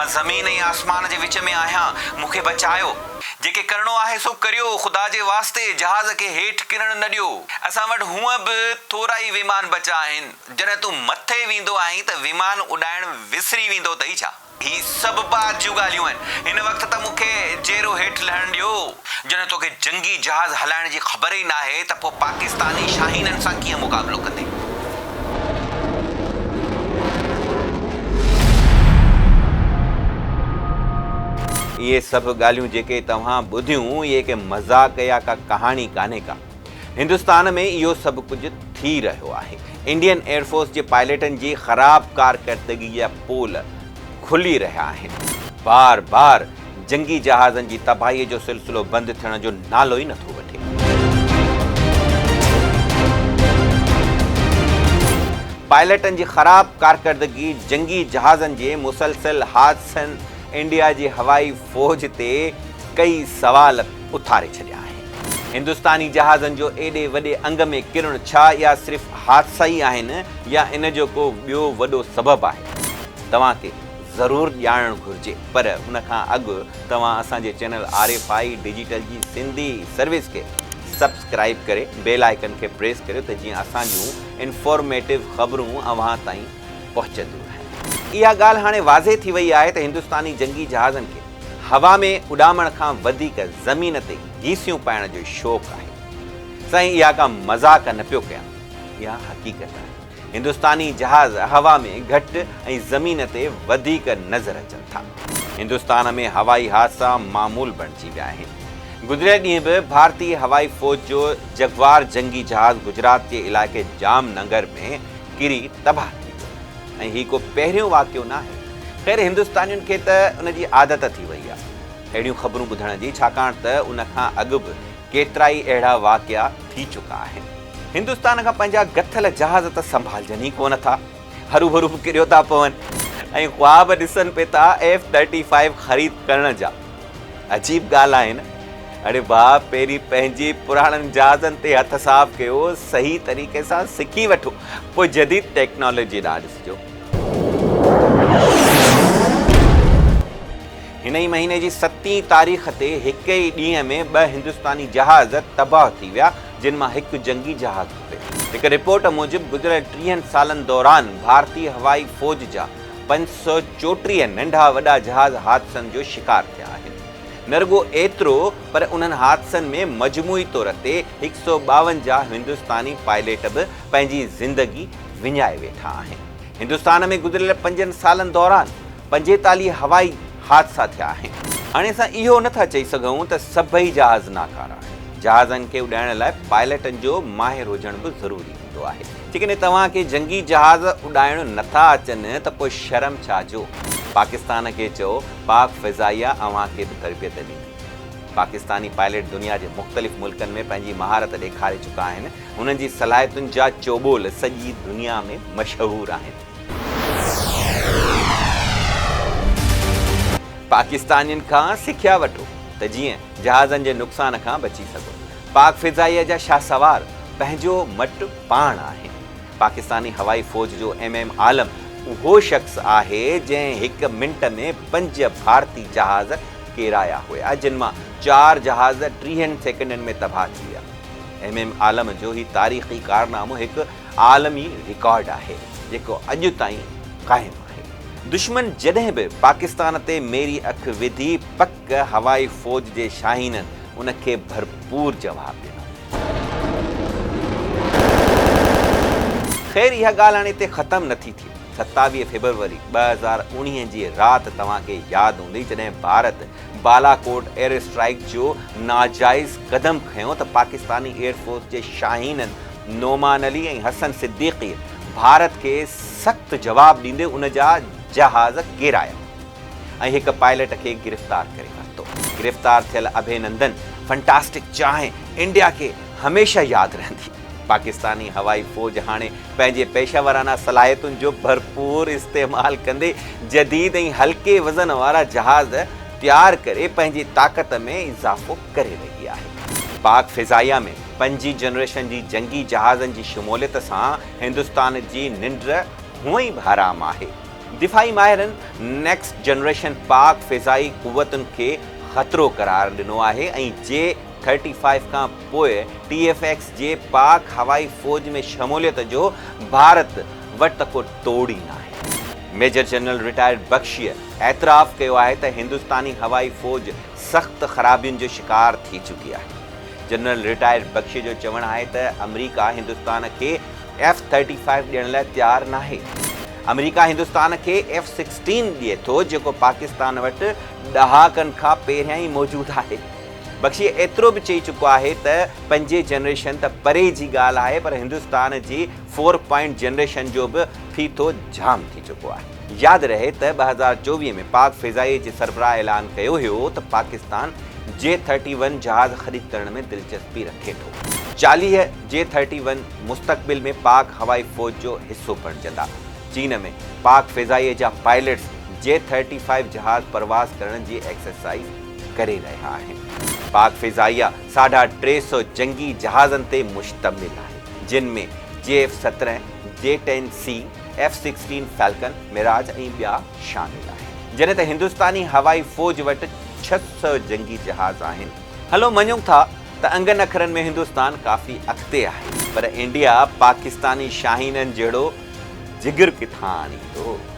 مان زمين ۽ آسمان جي وچ ۾ آهيان، مون کي بچايو. جيڪي ڪرڻو آهي سو ڪريو، خدا جي واسطي جهاز کي هيٺ ڪرڻ نه ڏيو. اسان وٽ هونء به ٿورا ئي ويمان بچا آهن. جڏهن تون مٿي ويندو آهين ته ويمان اڏائڻ وسري ويندو اٿئي ڇا؟ هي سڀ بعد جون ڳالهيون آهن. هن وقت ته مون کي جيئرو هيٺ لهڻ ڏيو. جڏهن توکي جنگي جهاز هلائڻ جي خبر ئي ناهي ته پوء پاڪستاني شاهينن سان ڪيئن مقابلو ڪندين؟ اهي سڀ ڳالهيون جيڪي توهان ٻڌيون، اهي ڪي مذاق يا ڪا ڪهاڻي ڪانهي ڪا. هندستان ۾ اهو سڀ ڪجهه ٿي رهيو آهي. انڊين ايئر فورس جي پائليٽن جي خراب ڪارڪردگي جا پول کلي رهيا آهن. بار بار جنگي جهازن جي تباهي جو سلسلو بند ٿيڻ جو نالو ئي نٿو وٺي. پائليٽن جي خراب ڪارڪردگي، جنگي جهازن جي مسلسل حادثن انڊيا جي هوائي فوج تي ڪئي سوال اٿاري ڇڏيا آهن. هندستاني جهازن جو ايڏي وڏي انگ ۾ ڪرڻ ڇا اها صرف حادثا ئي آهن يا ان جو ڪو ٻيو وڏو سبب آهي؟ توهان کي ضرور ڄاڻڻ گهرجي پر ان کان اڳ توهان اسان جي channel R F I digital جي سنڌي سروس کي سبسڪرائيب ڪري بيل آئيڪن کي پريس ڪريو ته جيئن اسان جون انفارميٽو خبرون اوهان تائين پهچنديون رهن. اها ڳالهه هاڻي واضح ٿي وئي آهي ته هندستاني جنگي جهازن کي هوا ۾ اڏامڻ کان وڌيڪ زمين تي گيسيون پائڻ جو شوق آهي. سائين اها ڪا مذاق نه پيو ڪيان، اها حقيقت آهي. هندستاني جهاز هوا ۾ گهٽ ۽ زمين تي وڌيڪ نظر اچن ٿا. هندستان ۾ هوائي حادثا معمول بڻجي ويا آهن. گذريل ڏينهن به ڀارتي هوائي فوج جو جگوار جنگي جهاز گجرات جي علائقي ڄام ننگر ۾ ڪري تباهه ٿي ويو ۽ هي ڪو پهريون واقعو ناهي. خير هندستانين کي ته ان جي عادت ٿي وئي آهي اهڙيون خبرون ٻڌڻ جي ڇاڪاڻ ته ان کان اڳ به ڪيترائي اهڙا واقعا ٿي چڪا آهن. هندستان کان پنهنجا گٿل جهاز ته سنڀالجن ئي ڪونه ٿا، هروڀرو به ڪريو ٿا پون ۽ خواب ڏسن پئي ٿا ايف ٿرٽي فائيو خريد ڪرڻ جا. عجيب ڳالهه آهي نه؟ اڙي ڀاء پهرين پنهنجي پراڻن جهازن تي هٿ صاف ڪيو، صحيح طريقي سان سکي وٺو، پوء جديد ٽيڪنالاجي ڏانهن ڏسجو. هن ئي مهيني جي ستين تاريخ تي هڪ ئي ڏينهن ۾ ٻه هندستاني جهاز تباهه ٿي ويا، جن مان هڪ جنگي جهاز به. هڪ رپورٽ موجب گذريل ٽيهن سالن دوران ڀارتي هوائي فوج جا 534 ننڍا وڏا جهاز حادثن جو شڪار ٿيا آهن. نه رڳو ايترو پر انهن حادثن ۾ مجموعي طور تي 152 هندستاني پائليٽ به پنهنجي زندگي وڃائي ويٺا آهن. هندستان ۾ گذريل پنجن سالن دوران 45 هوائي حادثا ٿيا آهن. هاڻي اسان اهو نه ٿا چئي سگهون ته سڀئي جهاز ناڪارا آهن. جهازن کي اڏائڻ لاء پائلٽن جو ماهر هجڻ به ضروري هوندو آهي. جيڪڏهن توهان کي جنگي جهاز اڏائڻ نه ٿا اچن ته پوء شرم ڇا جو؟ پاڪستان کي چئو پاڪ فضائيه اوهان کي به تربيت ڏيندي. پاڪستاني پائلٽ دنيا جي مختلف ملڪن ۾ پنهنجي مهارت ڏيکاري چڪا آهن. هنن جي صلاحيتن جا چوٻول سڄي دنيا ۾ مشهور آهن. پاڪستانين کان سکيا وٺو ته جيئن جهازن جي نقصان کان بچي سگهو. پاڪ فضائيه جا شاهسوار پنهنجو مٽ پاڻ آهن. پاڪستاني هوائي فوج جو ايم ايم عالم اهو شخص آهي جنهن هڪ منٽ ۾ پنج ڀارتي جهاز ڪيرايا هيا جن مان چار جهاز ٽيهن سيڪنڊن ۾ تباهه ٿي ويا. ايم ايم عالم جو هي تاريخي ڪارنامو هڪ عالمي رڪارڊ آهي جيڪو اڄ تائين قائم آهي. دشمن جڏهن به پاڪستان تي ميري اک وڌي پڪ هوائي فوج جي شاهينن ان کي ڀرپور جواب ڏنو. خير اها ڳالهه هاڻي هتي ختم نٿي ٿئي. 27 فيبروري 2019 جي رات توهان کي ياد هوندي جڏهن ڀارت بالاڪوٽ ايئر اسٽرائيڪ جو ناجائز قدم کنيو ته پاڪستاني ايئر فورس جي شاهينن نعمان علي ۽ حسن صديقي ڀارت کي سخت جواب ڏيندي ان جا جهاز ڪيرايا ۽ هڪ پائلٽ کي گرفتار ڪري ورتو. گرفتار ٿيل اڀينندن فنٽاسٽڪ چانهه انڊيا کي هميشه ياد رهندي. پاڪستاني هوائي فوج هاڻي پنهنجي پيشه ورانه صلاحيتن جو ڀرپور استعمال ڪندي جديد ۽ هلڪي وزن وارا جهاز تيار ڪري پنهنجي طاقت ۾ اضافو ڪري رهي آهي. پاڪ فضائيه ۾ پنجين جنريشن جي جنگي جهازن جي شموليت سان هندستان جي ننڊ هونئن به حرام آهي. دفاعي ماهرن نيڪسٽ جنريشن پاڪ فضائي قوتن کي خطرو قرار ڏنو آهي ۽ جي ٿرٽي فائيو کان پوء ٽي ايف ايڪس جي پاڪ هوائي فوج ۾ شموليت جو ڀارت وٽ ته ڪو توڙ ئي ناهي. ميجر جنرل رٽائرڊ بخشيء اعتراف ڪيو آهي ته هندستاني هوائي فوج سخت خرابين جو شڪار ٿي چڪي آهي. جنرل رٽائرڊ بخشي جو چوڻ آهي ته آمريڪا هندستان کي ايف ٿرٽي فائيو ڏيڻ لاء تيار ناهي. آمريڪا هندستان کي ايف سڪسٽين ڏئي ٿو جيڪو پاڪستان وٽ ڏهاڪن کان پهريان ئي موجود آهي. بخشي ايترو به چئي چڪو آهي ته پنجين جنريشن ته پري جي ڳالهه آهي پر هندستان جي فور پوائنٽ جنريشن جو به ڦيٿو جام ٿي چڪو آهي. ياد رهي ته 2024 ۾ پاڪ فضائيه جي سربراهه اعلان ڪيو هيو ته پاڪستان جي ٿرٽي ون جهاز خريد ڪرڻ ۾ دلچسپي رکي ٿو. 40 جي ٿرٽي ون مستقبل ۾ پاڪ هوائي فوج جو حصو بڻجندا. چين ۾ پاڪ فضائيه جا پائلٽس جي ٿرٽي فائيو جهاز پرواز ڪرڻ جي ايڪسرسائيز ڪري رهيا آهن. پاڪ فضائيه ساڍا ٽي سئو جنگي جهازن تي مشتمل آهي، جن ۾ جي ايف 17، جي ten C, F sixteen Falcon, Mirage ۽ ٻيا شامل آهن. جڏهن ته هندستاني هوائي فوج وٽ 600 جنگي جهاز آهن. هلو مڃون ٿا ته انگن اکرن ۾ هندستان ڪافي اڳتي آهي، پر انڊيا پاڪستاني شاهينن جهڙو جگر ڪٿان آڻيندو؟